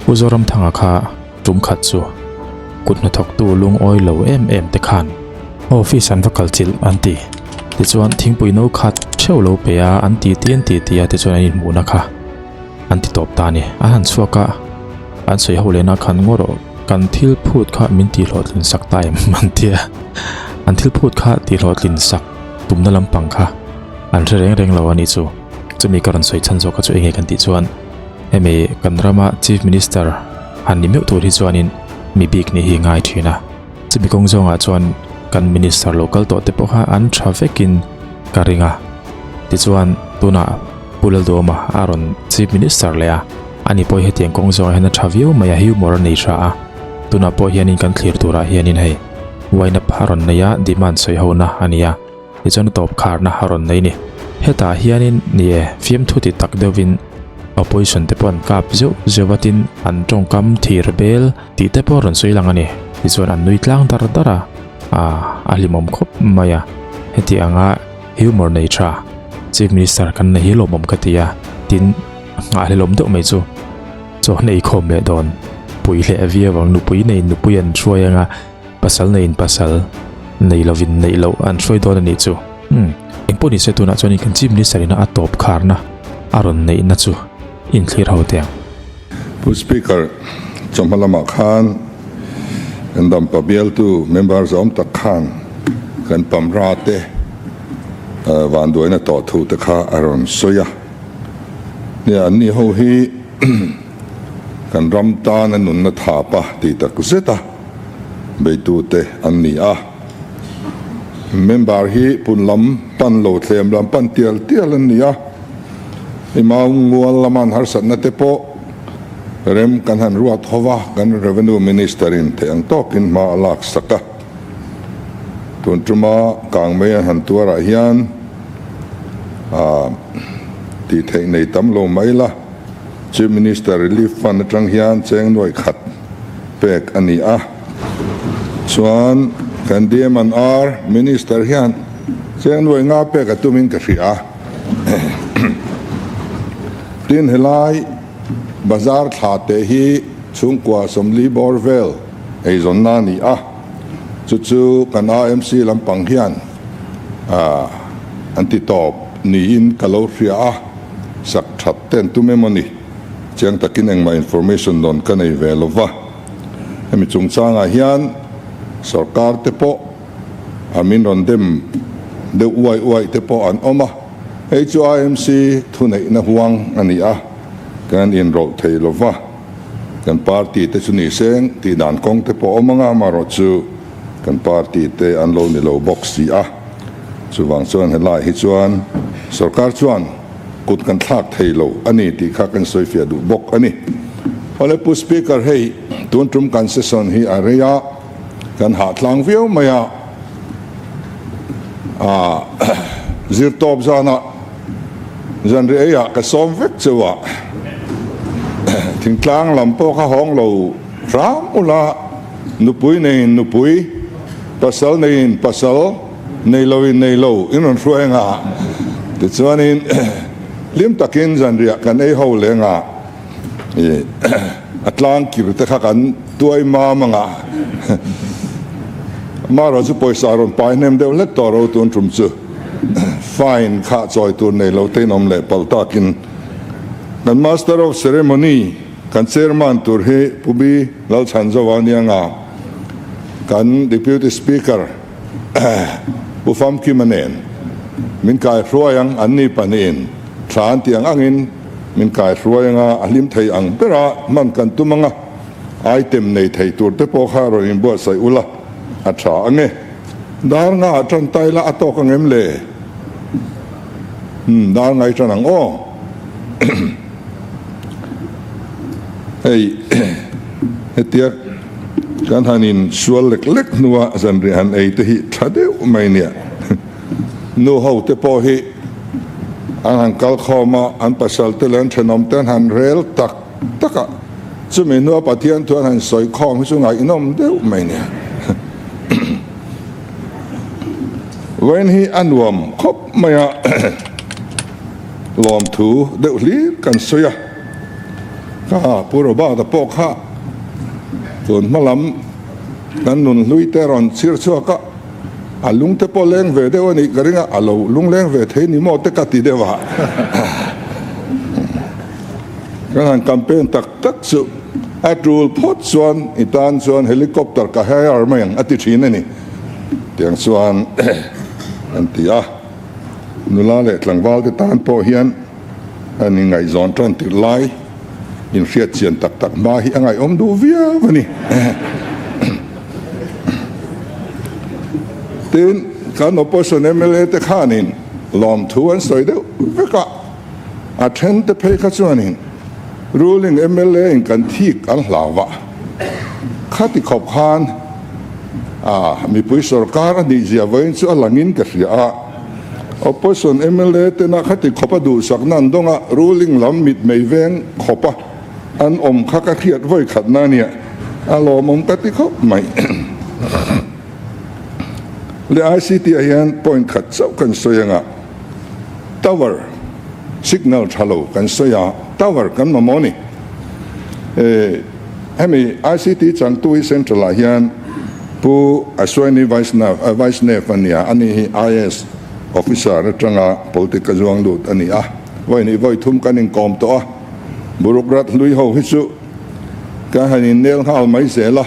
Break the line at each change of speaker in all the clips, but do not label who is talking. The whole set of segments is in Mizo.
Pu Zoramthanga kha tum khat chu kut hnathawktu lungawi lo em em te khan office an va kal chilh an ti. Tichuan thingpui no khat theuh lo pe a an ti ti an ti ti a tichuan an inhmuhna kha an ti tawp ta a ni. An han chhuak a, an sawi ho lehna khan ngaw rawh kan thil phut kha min tihhlawhtlin sak ta em an ti a, an thil phut kha tihhlawhtlin sak tumna lampang kha an hre reng reng lo a nih chu. Chumi ka rawn sawi chhan zawk kha chu enge kan tih chuan hemi kan rama Chief Minister han ni meuh tur hi chuanin mi bik nih hi ngai thin a. Chumi kawng zawngah chuan kan Minister lo kal tawh te pawh kha an tha vekin ka ring a. Tichuan tunah Pu Lalduhawma a rawn Chief Minister leh a, ani pawh hi hetiang kawng zawngah hian a tha viau mai a, humor a nei tha a. Tunah pawh hianin kan thlir turah hianin hei wine up a rawn nei a, demand sawi hona a ni a. Tichuan a tawp kharna a rawn nei ni. Hetah hianin ni e, fiamthu ti tak deuhin opposition te pawh an kap zeuh zeuh a tin an tawngkam thir bel tih te pawh a rawn sawi lang a ni. Tichuan an nui tlang dar dar a, ah a hlimawm khawp mai a. Heti anga humour nei tha Chief Minister kan nei hi lawmawm ka ti a, tin nghahhlelawm deuh mai chu chaw nei khawm leh dawn pui leh viau ang nupui nei nupui an hruai anga Pasal neiin pasal nei lovin neih loh an hruai dawn a nih chu. Umm, engpawh ni se tunah chuan kan Chief Minister ina a tawp kharna a rawn neihna chu inthlir ho teh ang.
Pu Speaker, chawhma lamah khan kan dampa bialtu member zawm tak khan kan pamra te vanduaina tawh thu te kha a rawn sawi a. Nia, anni ho hi kan ram tana nunna thapa tih tak zet a. Beitute an ni a. Member hi pun lam pan lo thlem lam pan tial tial an ni a. Imau Ngual lama an harsatna te pawh rem kan han ruat ho va, kan Revenue Minister in theih ang tawkin hma a lak sak a. Tun tuma kang mai an han tuarah hian tih theih nei tam lo mai la, Chief Minister Relief Fund atang hian cheng nuaih khat pek a ni a. Chuan kan DMNR Minister hian cheng nuaih nga pek a tumin ka hria. Tin helai bazar thla te hi chhungkua 40 bawr vel eizawnna a ni a. Chu chu kan AMC lampang hian an ti tawp niin ka lo hria a, sak that te an tum emaw ni. Chiang takin engmah information dawn ka nei ve lo va. Hemi chungchangah hian sorkar te pawh a min rawn dem deuh uai uai te pawh an awm a. Hei chu IMC thuneihna huang a ni a, kan inrawlh thei lo va. Kan party te chu ni seng tih dan kawng te pawh awm anga amaherawh chu kan party te an lo ni lo bawk si a. Chuvang chuan helai hi chuan sorkar chuan kut kan thlak thei lo a ni tih kha kan sawifiah duh bawk a ni. Awle Pu Speaker hei tun tum kan session hi a rei a, kan hah tlang viau mai a, ah zirtawp zanah zanri eiah ka sawm vek cheu a, thingtlang lam pawh kha hawng lo hram ula, nupui neiin nupui, pasal neiin pasal, Nei lo in nei lo in rawn hruai anga tichuanin hlim takin zanriah kan ei ho leng a, ih a tlang kir te kha kan tuai mam anga amaherawh chu pawisa rawn pai hnem deuh hlek tawh ro tun tum chu fine kha chawi tur nei lo te in awm leh palh takin kan master of ceremony kan chairman tur hi Pu Bi Lalchhanzova ania nga kan deputy speaker Pu Famkima nen min kai hruai ang, an ni pahnihin thla an tih ang angin min kai hruai ang a, a hlim thei ang bera hman kan tum ang a, item nei thei tur te pawh kha rawn inbuatsaih ula a tha ang e. Dar nga ah tan tai la a tawk ang em le? Umm dar ngai tan ang aw. Hei hetia. Kan han in sual lek lek hnua zanriah han ei te hi tha deuh mai nia. Nu ho te pawh hi an han kal khawm a, an pasal te leh an thenawm te an han rel tak tak a, chumi hnua Pathian thu an han sawi khawm hi chu ngaihnawm deuh mai nia. Vawiin hi a nuam khawp mai a, lawmthu deuh hlir kan sawi a. Kha Pu Robert-a pawh kha tun hma lam kan nun hlui te rawn chhir chhuak a, a lung te pawh leng ve deuh a nih ka ring a, a lo lung leng ve thei ni maw te ka ti deuh a. Kan han campaign tak tak chu a tul phawt chuan i tan chuan helicopter ka hire mai ang a ti thin a ni. Tiang chuan an ti a, nula leh tlangval te tan pawh hian an inngaihzawn tan tirh lai inhriat chian tak tak hma hi a ngaihawm duh viau a ni. Tin, kan opposition mla te khanin lawmthu an sawi deuh vek a, a then te phei kha chuanin ruling mla in kan thik an hlau a, khati khawp khan mipui sorkar a nih zia vawiin chu a langin ka hria a. Opposition mla tena khati khawpa duhsakna an dawng a, ruling lam mitmei veng khawpa an awm kha ka hriat vawi khatna a nia, a lawmawm ka ti khawp mai. Le ICT ah hian point khat chauh kan sawi anga tower signal tha lo kan sawi a, tower kan mamawh a ni. Hemi ICT changtu hi Central ah hian Pu Ashwini Vaishnav a nia, ani hi IAS officer atanga politic a zuang lut a ni a, vawi hnih vawi thum kan inkawm tawh a, bureaucrat hlui ho hi chu kan han innel nghal mai zel a,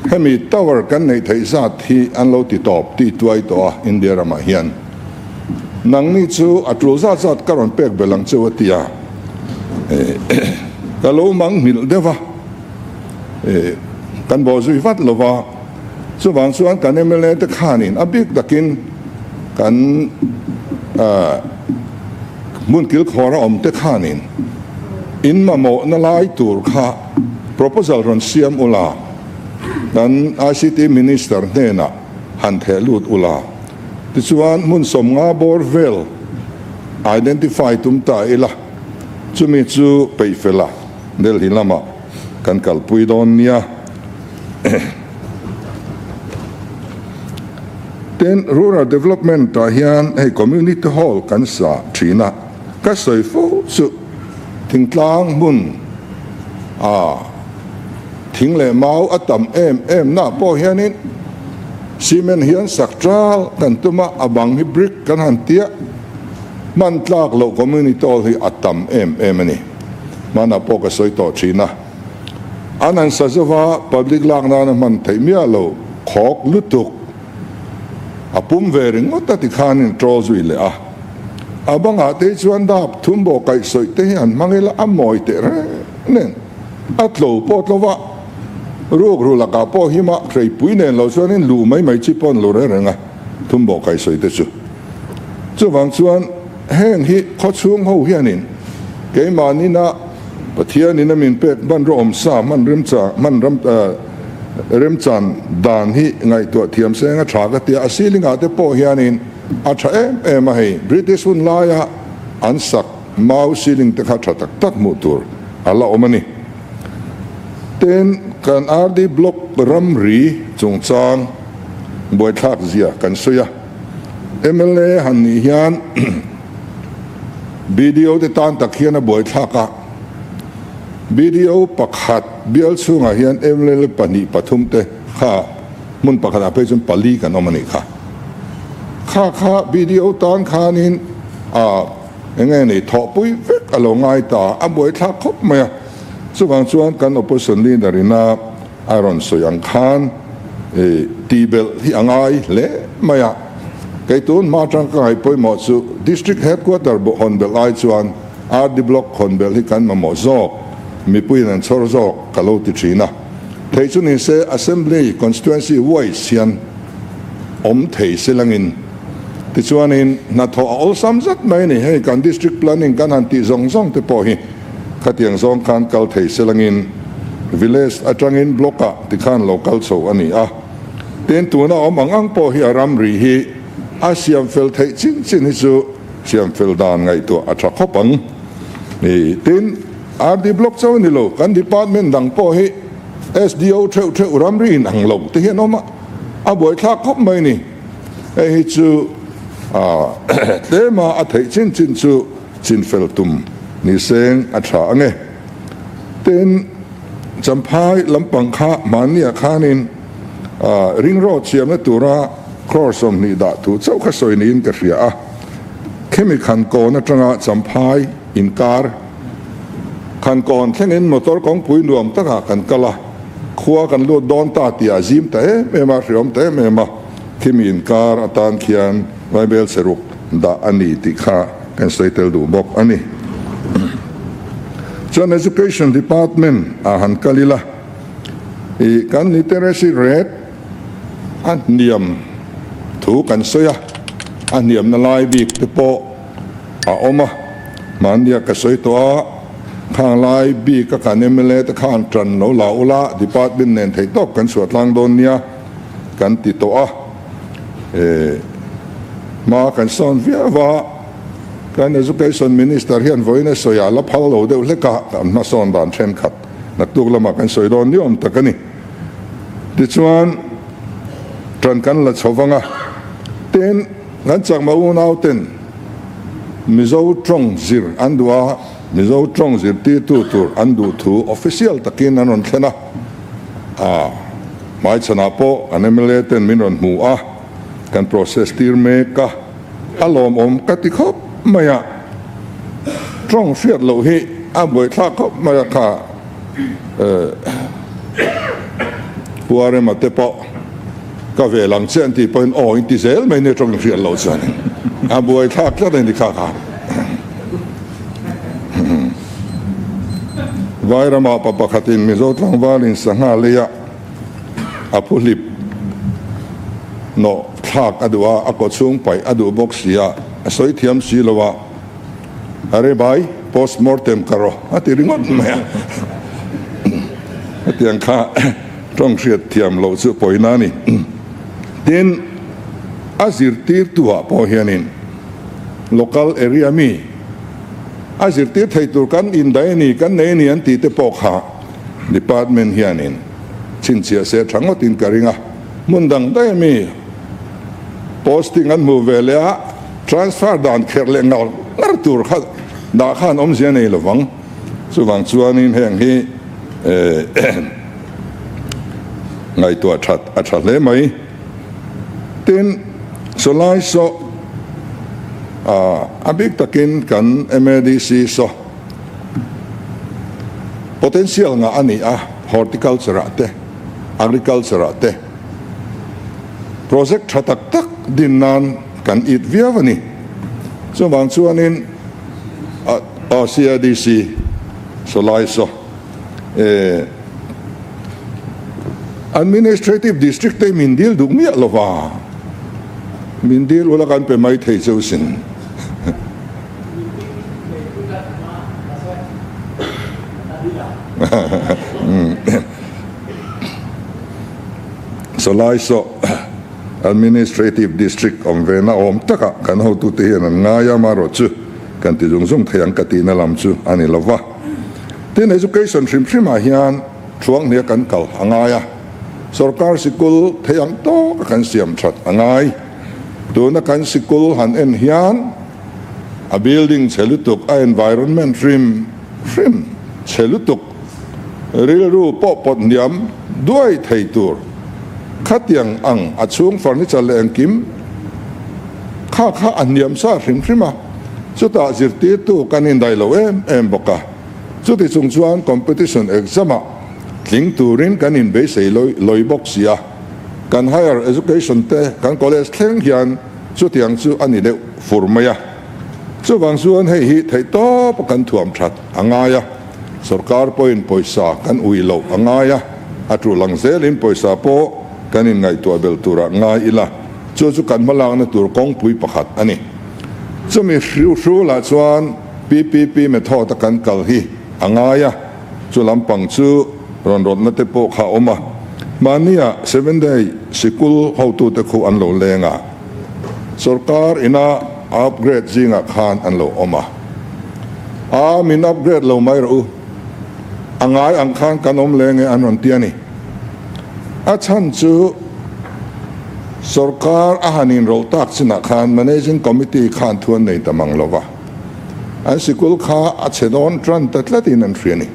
hemi tower kan neih theih zat hi an lo ti tawp ti tuai tawh a India ramah hian. Nangni chu a tul zat zat ka rawn pek belh ang cheu a ti a, ka lo mang nghilh deuh a, kan bawh zui vat lo va, chuvang chuan kan mla te khanin a bik takin kan hmun kilkhawr a awm te khanin in mamawhna lai tur kha proposal rawn siam ula, kan ICT Minister hnenah han theh lut ula. Tichuan hmun sawmnga bawr vel identify tum ta ila, chumi chu peihfela Delhi lamah kan kalpui dawn nia. Tin, Rural Development ah hian hei Community Hall kan sa thin a, ka sawi fo chu thingtlang hmun a Thing leh mau a tam em em na pawh hianin cement hian sak ṭal kan tum a, a bang hi brick kan han tia, hman tlak loh community hall hi a tam em em a ni. Hmanah pawh ka sawi tawh ṭhin a, an han sa zova public lak nana hman theih miah lo khawk lutuk a pum ve ringawt a tikhanin ṭawl zui leh a, a bangah te hi chuan dap thum bawh kaihsawih te hi han hmang ila a mawi teh reng nen. A tlo pawh tlo va, rukru lakah pawh hima hreipui nen lo chuanin luh mai mai chi pawh an lo reng reng a, Thumbawh Kaisawi te chu. Chuvang chuan heng hi khawchhung ho hianin keimahnin-a Pathianin a min pek hmanraw awmsa hman remcha hman ram remchan dan hi ngaihtuah thiam seng a tha ka tia, a ceiling ah te pawh hianin a tha em em a hei British hun laia an sak Mau ceiling te kha tha tak tak hmuh tur a la awm a ni. Tin, kan RD Block ramri chungchang buaithlak zia kan sawi a. Mla han nih hian BDO te tan tak hian a buaithlak a. BDO pakhat bial chhungah hian mla pahnih pathum te kha hmun pakhatah phei chuan pali kan awm a nih kha. Kha kha BDO tan khanin a. Enge ni thawhpui vek a lo ngai ta, a buaithlak khawp mai a. Chuvang chuan kan opposition leader ina a rawn sawi ang khan tihbelh hi a ngai hle mai a. Kei tun hma atang ka ngaih pawimawh chu District Headquarter hawn belh ai chuan RD Block hawn belh hi kan mamawh zawk, mipuiin an chhawr zawk ka lo ti thin a. Thei chu ni se Assembly Constituency wise hian awm thei se langin Tichuanin hnathawh a awlsam zet mai a ni. Hei kan District Planning kan han tih zawng zawng te pawh hi khatiang zawng khan kal thei se langin Village atangin Block ah tikhan lo kal chho a ni a. Tin, tuna awm ang ang pawh hi a ramri hi a siam fel theih chin chin hi chu siam fel dan ngaihtuah a tha khawp ang. Tin, RD Block chauh a ni lo, kan Department dang pawh hi SDO theuh theuh ramri in ang lo te hian awm a, a buaithlak khawp mai a ni. Hei hi chu tlema a theih chin chin chu chinfel tum Ni seng a tha ange. Tin, Champhai lampang kha hmanniah khanin ring road siamna tura crore 20 dah thu chauh kha sawi niin ka hria a. Khemi Khankawn atanga Champhai inkar Khankawn thlengin motor kawngpui nuam takah kan kal a, khua kan lut dawn ta tih a zim ta em em a, hriawm ta em em a. Khemi inkar atan khian Vaibel cheruk dah a ni tih kha kan sawi tel duh bawk a ni. Chuan Education Department ah han kal ila, ih kan literacy rate a hniam thu kan sawi a, a hniamna lai bik te pawh a awm a, mahnia ka sawi tawh a, khang lai bik a kan mla te khan tan lo la ula department nen theih tawp kan chhuah tlang dawn nia kan ti tawh a. Hma kan sawn viau a, kan Education Minister hian vawiin a sawi a la phal lo deuh hlek a, kan hmasawn dan thenkhat naktuk lamah kan sawi dawn niawm tak a ni. Tichuan, tan kan la chho vang a, tin, kan chakma unau ten Mizo tawng zir an duh a, Mizo tawng zirtirtu tur an duh thu official takin an rawn thlen a, a hmaichhanah pawh an mla ten min rawn hmu a, kan process tir mek a, a lawmawm ka ti khawp mai a, tawng hriat loh hi a buaithlak khawp mai a kha Pu Arema te pawh ka ve lang chiah an tih pawhin aw in ti zel mai nia tawng hriat loh chuan a buaithlak tlat a ni kha kha. Vairamah pa pakhatin Mizo tlangvalin sangha leia a phuhlip nawh thlak a duh a, a kawchhung paih a duh bawk si a, a sawi thiam si lo a, Are bhai, post mortem ka rawh a ti ringawt mai a. Hetiang kha tawng hriat thiam loh chu pawina a ni. Tin, a zirtirtuah pawh hianin local area mi a zirtir thei tur kan indaih a ni, kan nei a ni an tih te pawh kha department hianin chhinchhiah se tha ngawtin ka ring a. Hmun dang daih ami posting an hmuh ve leh a, transfer dan kherh leh ngar ngar tur kha dah khan awmzia nei lovang. Chuvang chuanin heng hi ngaihtuah that a tha hle mai. Tin, sawlai saw a bik takin kan MADC saw potential ngah a ni a, horticulture ah te, agriculture ah te project tha tak tak din nan kan it viau a ni. Chuvang chuanin CADC sawlai saw Eh, Administrative District te min dil duh miah lo va, min dil ula kan pe mai thei cheu sin. Sawlai saw Administrative District awm ve na awm takah kan hotute hian an ngai a, amaherawhchu kan ti zung zung thei ang ka tihna lam chu a ni lo va. Tin, education hrim hrimah hian thuanghnia kan kal a ngai a, sorkar sikul thei ang tawka kan siam that a ngai. Tuna kan sikul han en hian a building chhe lutuk, a environment hrim hrim chhe lutuk, rilru pawh pawt hniam duai thei tur khatiang ang a chhung furniture leh engkim kha kha a hniam sa hrim hrim a. Chutah zirtirtu kan indaih lo em em bawk a, chuti chung chuan competition exam ah tling turin kan inbeisei lawi bawk si a, kan higher education te kan college thleng hian chutiang chu a ni deuh fur mai a. Chuvang chuan hei hi theihtawp a kan thuam that a ngai a, sorkar pawhin pawisa kan ui loh a ngai a, a tul ang zelin pawisa pawh kan inngaihtuah belh turah ngai ila, chu chu kan hmalakna tur kawngpui pakhat a ni. Chumi hriu hrulah chuan PPP method a kan kal hi a ngai a, chu lampang chu rawn rawtna te pawh kha a awm a. Mahnia Seventh-day sikul hotute khu an lo leng a, sorkar ina upgrade zingah khan an lo awm a. A, min upgrade lo mai rawh u, a ngai ang khan kan awm leng e an rawn ti a ni. A chhan chu sorkar a han inrawlh tak chinah khan Managing Committee khan thu an nei ta mang lo va. An sikul kha a chhe dawn tan ta tlatin an hria a ni.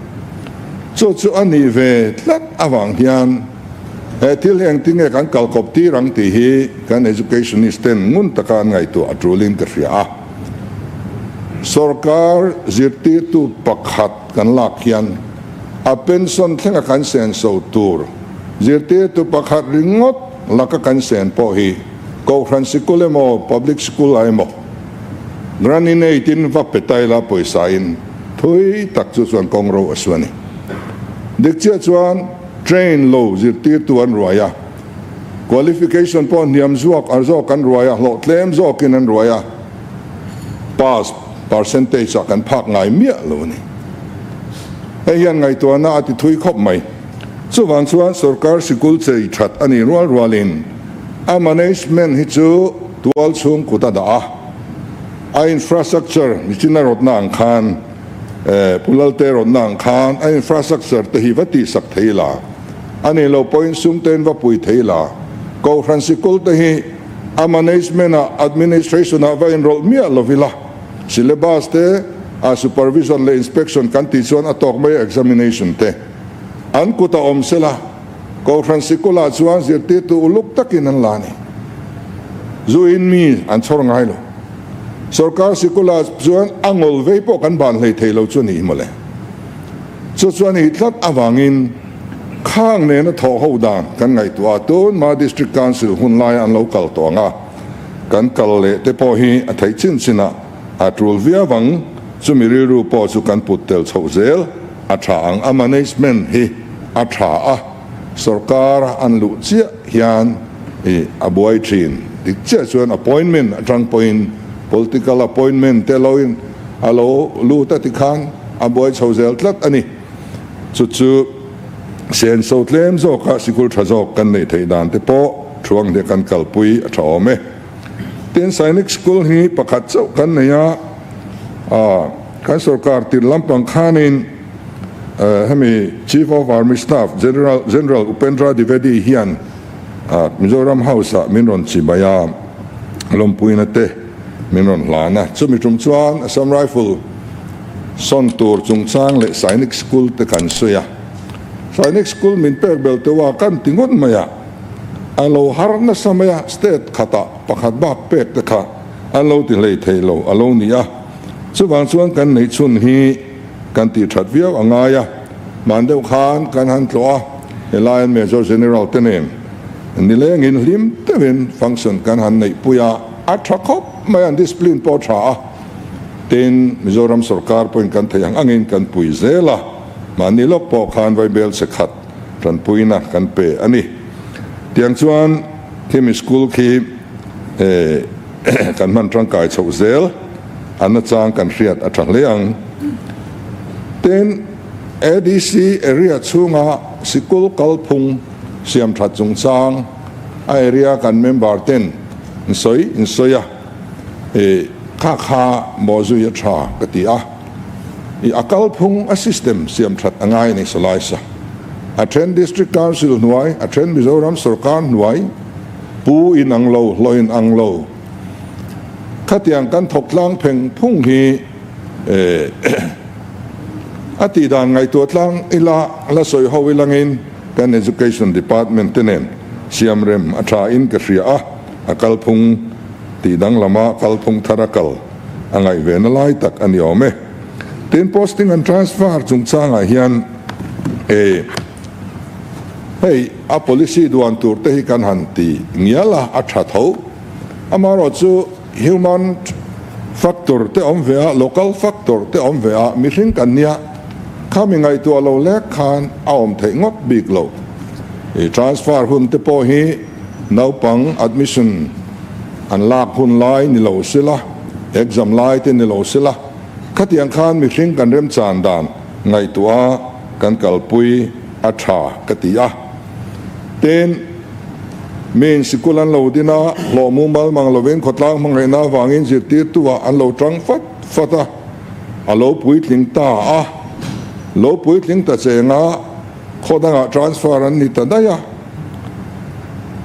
Chu chu a nih ve tlat avang hian he thil hi engtinge kan kalkawp tir ang tih hi kan educationist ten ngun taka an ngaihtuah a tulin ka hria a. Sorkar zirtirtu pakhat kan lak hian a pension thlenga kan senso tur zirtirtu pakhat ringawt laka kan sen pawh hi Kohhran sikul emaw public school ah emaw Granny Nate in va pe ta ila pawisa in thui tak chu chuan kawng ro a su a ni. Dik chiah chuan train lo zirtirtu an ruai a, qualification pawh hniam zuak a zawk an ruai a, hlawh tlem zawkin an ruai a, pass percentage ah kan phak ngai miah lo a ni. Hei hian ngaihtuahna a ti thui khawp mai. Chuvang chuan sorkar sikul chei that a nih rual rualin a management hi chu tual chhung kut a dah a, a infrastructure nichin a rawtna ang khan Pu Lalte rawtna ang khan a infrastructure te hi va tihsak thei la, a nih loh pawhin sum tein va pui thei la, Kohhran sikul te hi a management ah administration ah va inrawlh miah lo ila, syllabus te a supervision leh inspection kan tih chuan a tawk mai a examination te an kut a awm sela. Kohhran sikulah chuan zirtirtu uluk takin an la a ni. Zu in mi an chhawr ngai lo. Sorkar sikulah chuan a ngawl vei pawh kan ban hlei thei lo chu a ni hi mawle. Chu chuan i tlat avangin khang nena thawh ho dan kan ngaihtuah a, tunma District Council hun laia an lo kal tawh ang a, kan kal leh te pawh hi a theih chin chinah a tul viau ang, chumi rilru pawh chu kan put tel chhoh zel a tha ang a, management hi a tha a, sorkar an luh chiah hian ih a buai thin. Dik chiah chuan appointment atang pawhin political appointment te lo in a lo lut a tikhan a buai chho zel tlat a ni. Chu chu senso tlem zawka sikul tha zawk kan neih theih dan te pawh thuang hliah kan kalpui a tha awm e. Tin, Sainik School hi pakhat chauh kan nei a, kan sorkar tir lampang khanin hemi Chief of Army Staff General General Upendra Dwivedi hian Mizoram House-ah min rawn chi mai a, lawmpuina te min rawn hlan a. Chumi tum chuan Assam Rifle sawn tur chungchang leh Sainik School te kan sawi a. Sainik School min pek bel teuh a, kan ti ngawt mai a. A lo har nasa mai a, state khatah pakhat bak pek te kha an lo ti hlei thei lo a lo ni a. Chuvang chuan kan neih chhun hi kan tih that viau a ngai a, hman deuh khan kan han tlawh a, helaian Major General te nen nilengin hlim deuhin function kan han neihpui a, a tha khawp mai a, an discipline pawh a tha a, tin Mizoram sorkar pawhin kan theih ang angin kan pui zel a, mahni lawk pawh khan vaibel che khat Tanpuina kan pe a ni. Tiang chuan khimi school khi kan hman tangkai chhoh zel a nachang kan hriat a tha hle ang. Tin, ADC area chhunga sikul kalphung siam that chungchang a area kan member ten in sawi in sawi a, kha kha maw zui a tha ka ti a. I a kalphung a system siam that a ngai a ni Salaisa. A then District Council hnuai, a then Mizoram sorkar hnuai, pu in ang lo, hlawh in ang lo. Khatiang kan thawk tlang pheng phung hi a tih dan ngaihtuah tlang ila la sawi ho ilangin kan Education Department te nen siam rem a tha in ka hria a, a kalphung tih danglama kalphung thar a kal. A ngaih ve na lai tak a ni awm e. Tin, posting and transfer chungchangah hian e hei a policy duan tur te hi kan han ti ngial a, a tha tho. Amaherawh chu human factor te awm ve a, local factor te awm ve a, mihring kan nia khami ngaihtuah lo lek khan a awm theih ngawt bik lo. I transfer hun te pawh hi naupang admission An lak hun lai ni lo sila, exam lai te ni lo sila, khatiang khan mihring kan remchan dan ngaihtuah a kan kalpui a tha ka ti a. Tin, miin sikul an lo din a, hlawh mumal mang lovin khawtlang hmangaihna avangin zirtirtu ah an lo tang fat fat a, a lo puitling ta a, lo puitling ta cheng a, Khaw dangah transfer an ni ta daih a,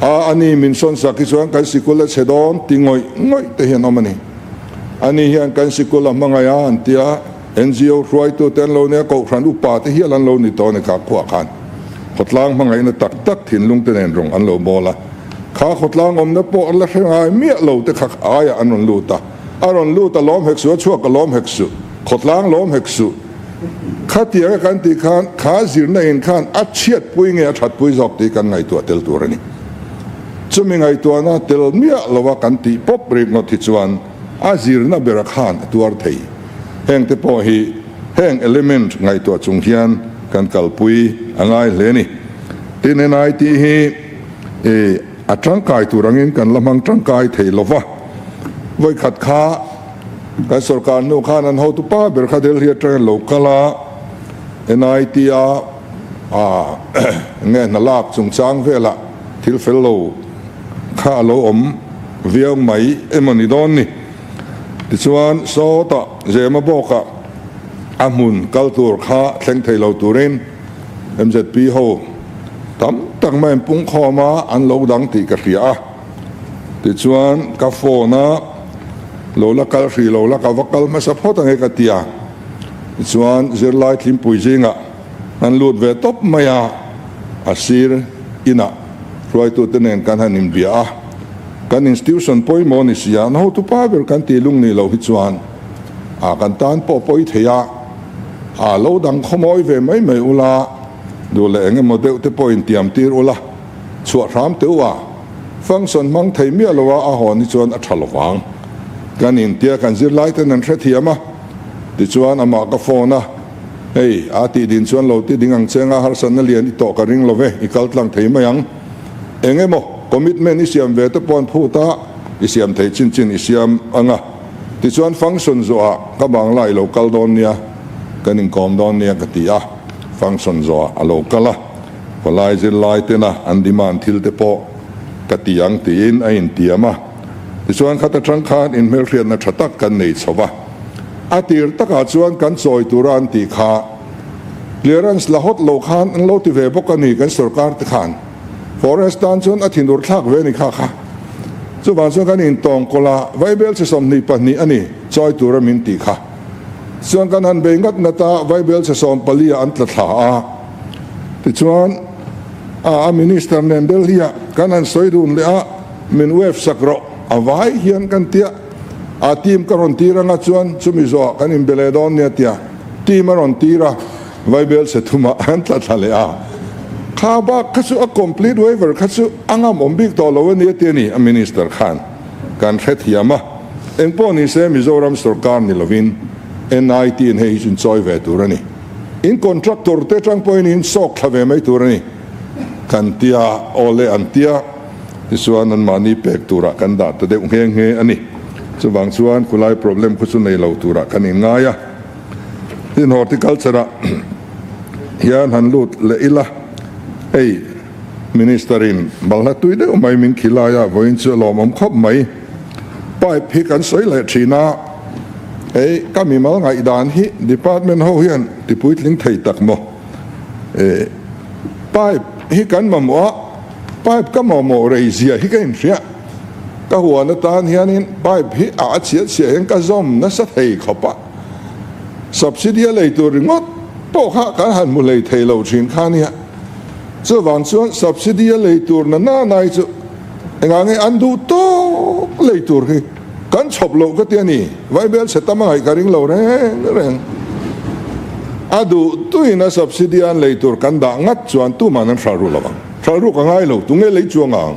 a ani min sawn sak hi chuan kan sikul a chhe dawn ti ngawih ngawih te hian awm a ni. Ani hian kan sikul a hmangaih a an ti a, NGO hruaitute an lo nia, Kohhran upa te hial an lo ni tawh a ni kha khuah khan. Khawtlang hmangaihna tak tak thinlung te nen rawng an lo bawl a. Kha khawtlang awmna pawh an la hre ngai miah lo te kha aiah an rawn lut a. A rawn lut a lawm hek suh, a chhuak a lawm hek suh, khawtlang lawm hek suh. Khatianga kan tih khan kha zirna in khan a chhiatpui nge a thatpui zawk tih kan ngaihtuah tel tur a ni. Chumi ngaihtuahna tel miah lova kan tih pawp rikngawt hi chuan a zirna bera khan a tuar thei. Heng te pawh hi heng element ngaihtuah chung hian kan kalpui a ngai hle a ni. Tin NIT hi a tangkai tur angin kan la hmang tangkai thei lova. Vawikhat kha kan sorkar hnu khan an hotupa ber kha Delhi atangin lo kal a, NIT a nge hna lak chungchang velah thil fel lo kha a lo awm viau mai emaw ni dawn ni. Tichuan sawtah Zema bawkah a hmun kal tur kha thleng thei lo turin MZP ho tam tak mai an pungkhawm a, an lo dang tih ka hria a. Tichuan ka phone a lo la kal hrih lo la ka va kal hmasa phawt ange ka ti a. Tichuan zirlai thlimpui zingah an lut ve tawp mai a, a sir inah hruaitute nen kan han inbia a. Kan institution pawimawh ni sia, an hotupa ber kan tih lung nih loh hi chuan a kan tan pawh pawi thei a, a lo dang khawmawi ve mai mai ula, duh leh eng emaw deuh te pawh intiam tir ula, chhuah hram teh u a, function hmang thei miah lo a a hawn hi chuan a tha lo vang. Kan intia kan zirlai ten an hrethiam a, tichuan amah ka phone a, hei a tih din chuan lo ti ding ang che anga harsatna lian i tawh ka ring lo ve, i kal tlang thei mai ang. Eng emaw commitment i siam ve te pawh an phut a, i siam thei chin chin i siam ang a. Tichuan function zawhah ka bangla i lo kal dawn nia, kan inkawm dawn nia ka ti a, function zawhah a lo kal a, khawlai zirlai tena an demand thil te pawh ka ti ang tiin a intiam a. Tichuan khat atang khan inhmelhriatna tha tak kan nei chho va, a tir takah chuan kan chawi tura an tih kha, Clearance la hawt lo khan an lo ti ve bawk a ni kan sorkar te khan. Forest tan chuan a thinur thlak ve a ni kha kha. Chuvang chuan kan intawng kawlh a, Vaibel chhe 22 a ni chawi tura min tih kha. Chuan kan han bei ngat ngat a, Vaibel chhe 14 ah an tla thla a. Tichuan a a minister nen Delhi ah kan han sawi dun leh a, min wave sak rawh a vai hian kan tia. A team ka rawn tir anga chuan chumi zawhah kan inbe leh dawn nia tia team a rawn tir a, Vaibel chhe thumah an tla thla leh a. Kha bak kha chu a complete waiver kha chu a ngam awm bik tawh lo a ni a ti a ni a minister khan kan hrethiam a. Engpawh ni se Mizoram sorkar ni lovin NIT in hei hi chu in chawi ve tur a ni. In contractor te atang pawhin in sawk thla ve mai tur a ni kan tia aw le an tia. Tichuan anmahni pek turah kan dah ta deuh nghe nghe a ni. Chuvang chuan khulai problem khu chu nei lo turah kan inngai a. Tin horticulture ah hian han lut leh ila, hei Minister in balhla tui deuh mai min khilai a, vawiin chu a lawmawm khawp mai. Pipe hi kan sawi leh thin a, hei ka mimal ngaihdan hi department ho hian ti puitling thei tak maw? Pipe hi kan mamawh a. Pipe ka mamawh rei zia hi ka inhria. Ka huan atan hianin pipe hi a a chhiat chhiah hian ka zawm nasa thei khawp a. Subsidy a lei tur ringawt pawh kha kan han hmu hlei thei lo thin kha nia. Chuvang chuan subsidy a lei tur na na nai chu engah nge an duh tawk lei tur hi kan chhawp loh ka ti a ni. Vaibel chhe tam a ngaih ka ring lo reng reng. A duh tuin a subsidy an lei tur kan dah ngat chuan tuman an hral ru lo ang. Hral ruk a ngai lo, tunge lei chuang ang?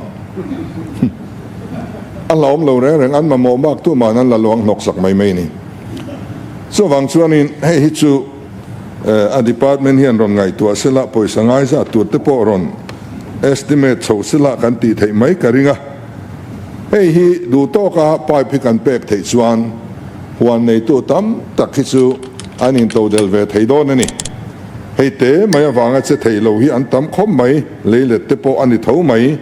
A hlauhawm lo reng reng, an mamawh bak tuman an la lo ang hnawksak mai mai ni. Chuvang chuanin hei hi chu a department hian rawn ngaihtuah sela, pawisa ngaizat tur te pawh rawn estimate chho sela kan tih theih mai ka ring a. Hei hi duh tawka pipe hi kan pek theih chuan huan neitu tam tak hi chu an intodel ve thei dawn a ni. Hei te mai avanga che thei lo hi an tam khawp mai, leilet te pawh a ni tho mai.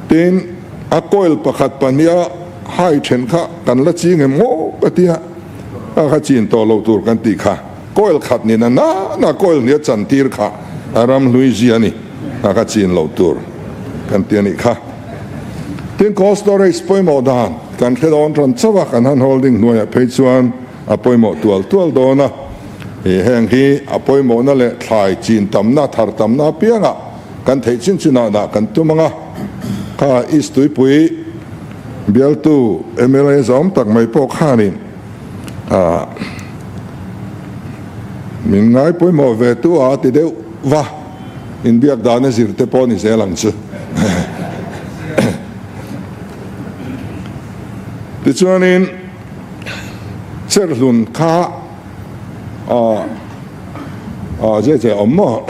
Tin, a coil pakhat pahniha hai then kha kan la ching em ngaw ka tia, a kha chin tawh lo tur kan tih kha. Coil khat ni na na na coil hnih a chan tir kha a ram hlui zia a ni, a kha chin lo tur kan ti a nih kha. Tin, cold storage pawimawh dan. kan hre dawn tan chauh a, kan hand holding hnuaiah phei chuan a pawimawh tual tual dawn a. Heng hi a pawimawhna leh thlai chin tamna, thar tamna apiangah kan theih chin chinah dah kan tum ang a. Kha East Tuipui bialtu mla zawm tak mai pawh khanin min ngai pawimawh ve tu a ti deuh va, inbiak dana zir te pawh ni zel ang chu. Tichuanin Cherhlun kha aw zeh zeh awm maw?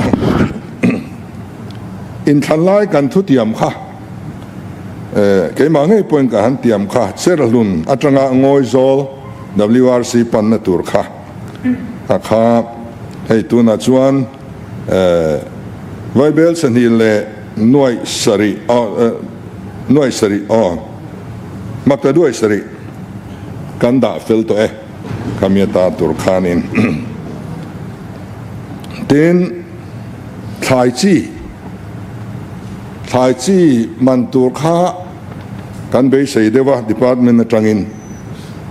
Inthlan lai kan thutiam kha keimah ngei pawhin ka han tiam kha Cherhlun atanga Ngawizawl WRC panna tur kha a kha hei tunah chuan Vaibel sahnih leh nuaih sarih aw nuaih sarih aw hmata duaih sarih kan dah fel tawh e khami ata tur khanin tin thlai chi thlai chi man tur kha kan beisei deuh a department atangin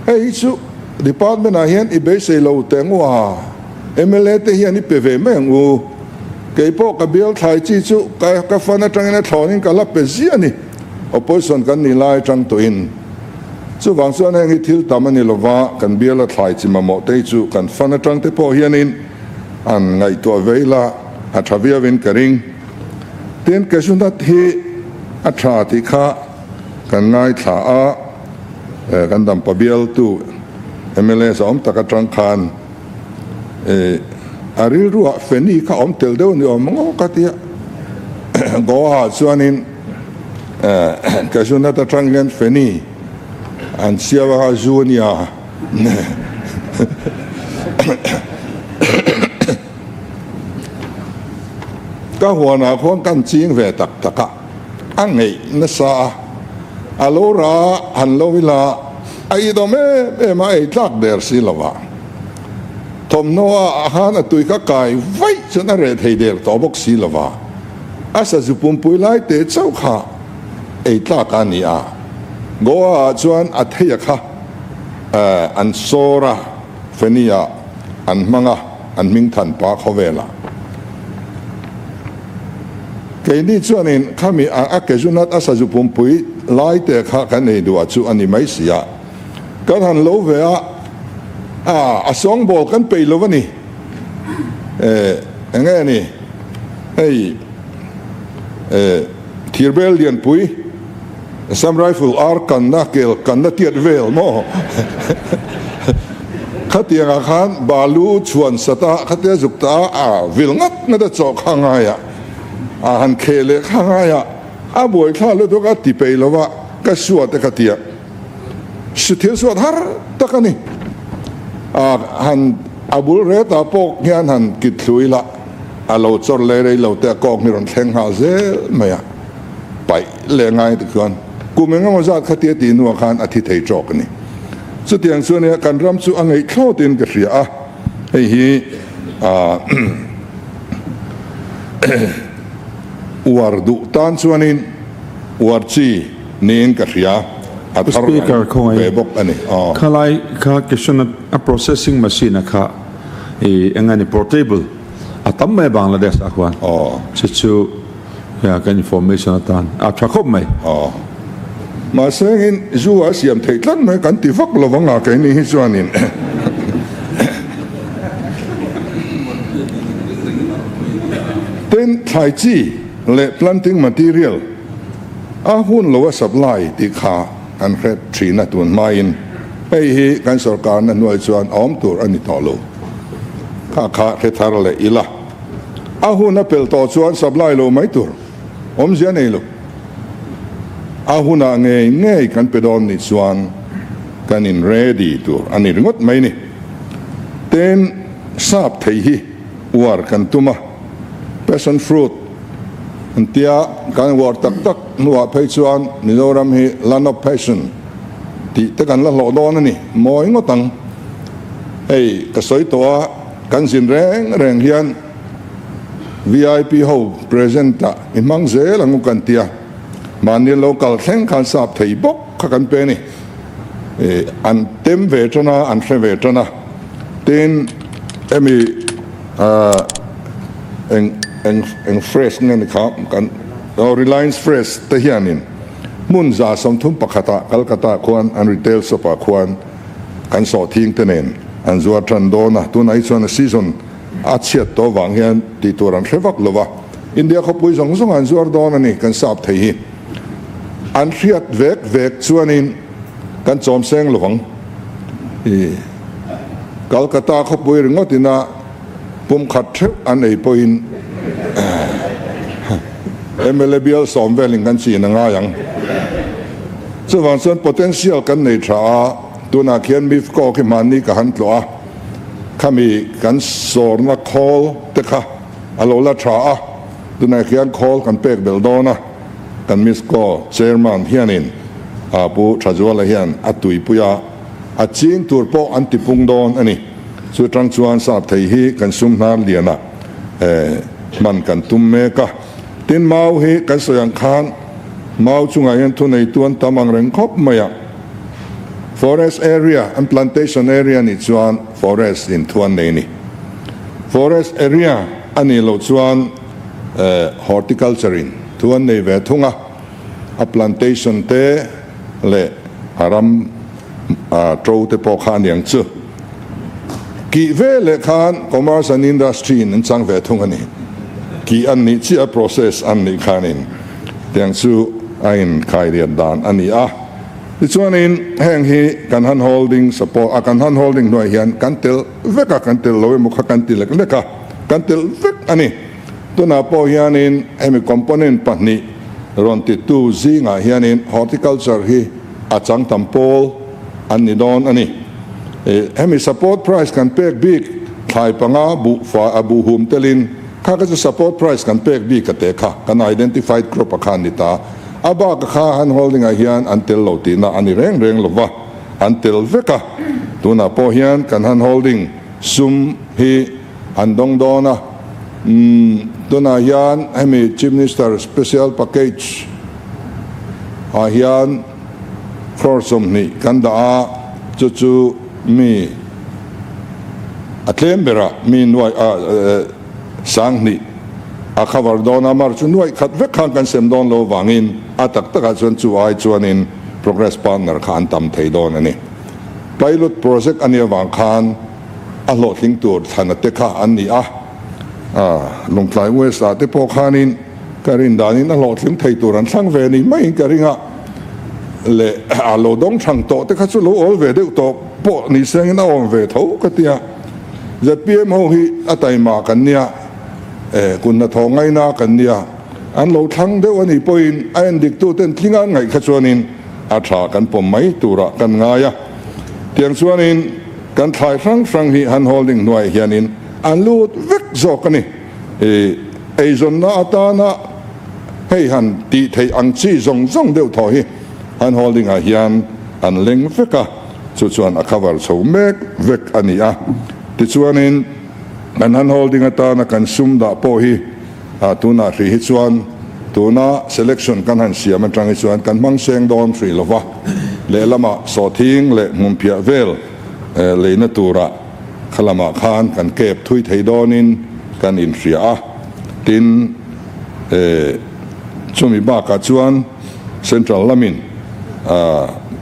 hei hi chu department ah hian i beisei lo teh ngua. Mla te hian i pe ve mai ang u. Kei pawh ka bial thlai chi chu ka ka fan atangin a thlawnin ka la pe ziah a ni. Opposition kan nih lai atang tawhin. Chuvang chuan heng hi thil tam a ni lova, kan biala thlai chi mamawh te hi chu kan fan atang te pawh hianin an ngaihtuah ve ila a tha viauin ka ring. Tin, cashew nut hi a tha tih kha kan ngaithla a, kan dampa bialtu mla zawm tak atang khan, A rilruah Feni kha awm tel deuh ni awm ngawk a tia. Goa ah chuanin Cashew nut atang hian Feni an siam a kha zu a nia. Ka huanah khuan kan ching ve tak tak a, a ngeih nasa a, a lo ra han lo ila a idawm em em a, ei tlak der si lo va. Thawmhnaw ah khan a tui kha kai vaih chuan a reh thei der tawh bawk si lo va, a sazu pumpui lai te chauh kha ei tlak a ni a. Goa ah chuan a theia kha an sawr a, Feni ah an hmang a, an hming than pa khawvelah. Keini chuanin khami a cashew nut a sazu pumpui lai te kha kan ei duh a chu a ni mai si a. Kan han lo ve a, a a sawngbawl kan peih lo a ni. Eh, eng nge ni? Hei, eh, thirbel lianpui, Assam Rifle ar kanna kel kanna tiat vel maw? Khatiangah khan balu chhuan sat a, khatia zuk ta a, a vil ngat ngat a chawh kha ngai a, a han kheh leh kha ngai a, a buaithla lutuk a ti peih lo va, ka suat e khatia. Thil suat har tak a ni. A han a bul retah pawh hian han kit thlu ila a lo chawr leh rei lo te a kawng hi rawn thleng nghal zel mai a, paih leh ngai te chuan kum eng emaw zat khatia tih hnuah khan a thi thei tawk a ni. Chutiang chu ania kan ram chu a ngeih thlawtin ka hria a, hei hi uar duh tan chuanin uar chi niin ka hria, a thar
Speaker
reng ve bawk a ni. Aw.
Khalai kha cashew nut a processing machine a kha i eng a ni portable a tam mai Bangladesh ah khuan
Aw.
chu chu kan information atan a tha khawp mai.
Aw. Mahse engin zu a siam theih tlat mai kan ti vak lo vang a keini hi chuanin. Tin thlai chi leh planting material A hun lo a supply tih kha kan hre thin a tun hmain hei hi kan sorkarna hnuai chuan a awm tur a ni tawh lo. Kha kha hre thar leh ila. A hun a pel tawh chuan supply lo mai tur awmzia nei lo. A hunah ngei ngei kan pe dawn nih chuan kan in ready tur a ni ringawt mai ni. Tin, sap thei hi uar kan tum a, passion fruit, An tia kan uar tak tak hnuah phei chuan Mizoram hi Land of Passion tih te kan la hlawh dawn a ni mawi ngawt ang. Hei ka sawi tawh a, kan zin reng reng hian vip ho present ah i hmang zel ang u kan tia, mahni lo kal thleng khan sap thei bawk kha kan pe a ni. An tem ve tan a, an hre ve tan a. Tin, hemi eng eng eng fresh nge ni kha kan aw Reliance Fresh te hianin hmun 131 ah Calcutta khuan an retail shop ah khuan kan sawhthing te nen an zuar tan dawn a. Tunah hi chuan a season a chhiat tawh vang hian tih tur an hre vak lo va. India khawpui zawng zawng an zuar dawn a ni kan sap thei hi. An hriat vek vek chuanin kan chawm seng lo vang. I Calcutta khawpui ringawt ina pum khat theuh an ei pawhin mla bial sawm velin kan chin a ngai ang. Chuvang chuan potential kan nei tha a, tunah khian MIFCO khi hmanni ka han tlawh a, khami kan sawrna khawl te kha a lo la tha a, tunah khian khawl kan pek belh dawn a. Kan Misco Chairman hianin Pu Thazuala hian a tuipui a, a ching tur pawh an tipung dawn a ni. Chu tang chuan sap thei hi kan sum hnar lianah hman kan tum mek a. Tin, mau hi kan sawi ang khan mau chungah hian thuneitu an tam ang reng khawp mai a. Forest area an plantation area nih chuan forest in thu an nei a ni. Forest area a nih loh chuan Horticulture in thu an nei ve thung a, a plantation te leh a ram to te pawh kha aniang chu. Kih ve leh khan Commerce and Industry in an chang ve thung a ni. Kih an nih chiah a process an nih khanin tiang chu a inkhai lian dan a ni a. Tichuanin heng hi kan han holding support a, kan han holding hnuaiah hian kan tel vek a, kan tel lo emaw kha kan ti lek lek a. Kan telh vek a ni. Tunah pawh hianin hemi component pahnih rawn titu zingah hianin horticulture hi a chang tam pawl an ni dawn a ni. Hemi support price kan pek bik thlai panga buh fa a buh hum telin kha kha chu support price kan pek bik a te kha kan identified crop a kha an ni ta. A bak a kha han holding ah hian an tel lo tihna a ni reng reng lova an tel vek a. Tunah pawh hian kan han holding Sum hi an dawng dawn a, umm tunah hian hemi Chief Minister Special Package ah hian crore 20 kan dah a, chu chu mi a tlem berah mi nuai ah 2000 a cover dawn a, mar chu nuaih khat vek khan kan sem dawn lo vangin a tak takah chuan chu ai chuanin Progress Partner kha an tam thei dawn a ni. Pilot project a nih avang khan a hlawhtling tur thlana te kha an ni a, Lawngtlai West ah te pawh khanin ka rin danin a hlawhtling thei tur an thlang ve ni maiin ka ring a, leh a lo dawng thang tawh te kha chu lo awl ve deuh tawh pawh ni sengin a awm ve tho ka ti a. Zpm ho hi a taima kan nia, kun hnathawh ngaina kan nia, an lo thlang deuh a nih pawhin a endiktuten tling an ngaih kha chuanin A tha kan pawm mai turah kan ngai a, tiang chuanin kan thlai hrang hrang hi han holding hnuaiah hianin an lut vek zawk a ni. I eizawnna atana hei han tih theih ang chi zawng zawng deuh thaw hi han holding ah hian an leng vek a, chu chuan a cover chho mek vek a ni a. Tichuanin kan han holding atana kan sum dah pawh hi A tunah hrih hi chuan tuna selection kan han siam atang hi chuan kan hmang seng dawn hrih lova, lehlamah sawhthing leh hmunphiah vel leina turah kha lamah khan kan kep thui thei dawnin kan inhria a. Tin, chumi bakah chuan Central lamin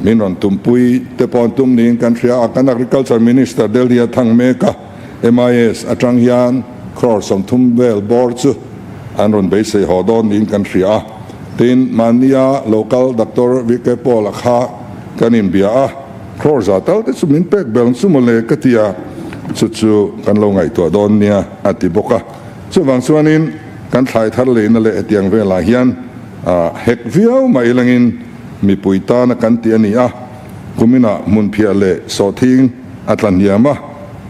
min rawn tumpui te pawh an tum niin kan hria a, kan Agriculture Minister Delhi a thang mek a. MIS atang hian crore 30 vel bawr chu an rawn beisei haw dawn niin kan hria a. Tin, mahnia local Doctor VK Paul-a kha kan inbia a, crore za tal te chu min pek bel chu mawle ka ti a, chu chu kan lo ngaihtuah dawn nia a ti bawk a. Chuvang chuanin kan thlai thar leina leh hetiang velah hian hek viau mai langin mipui tana kan ti a ni a, kuminah hmunphiah leh sawhthing a tla hniam a.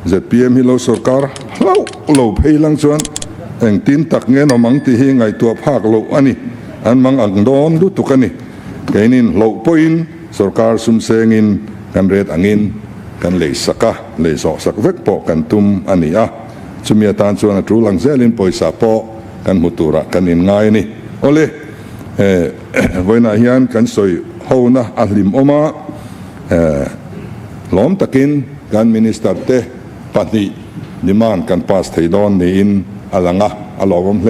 Zpm hi lo sorkar hlauh lo phei lang chuan engtin tak nge an awm ang tih hi ngaihtuah phak loh a ni. An mang ang dawn lutuk a ni. Keinin hlauh pawhin sorkar sum sengin kan ret angin kan lei sak a, lei zawh sak vek pawh kan tum a ni a. Chumi atan chuan a tul ang zelin pawisa pawh kan hmu turah kan inngai a ni. Awle, vawiinah hian kan sawi hona a hlim awm a. Lawm takin kan Minister te pahnih demand kan pass thei dawn niin a lang a, a lawmawm hle.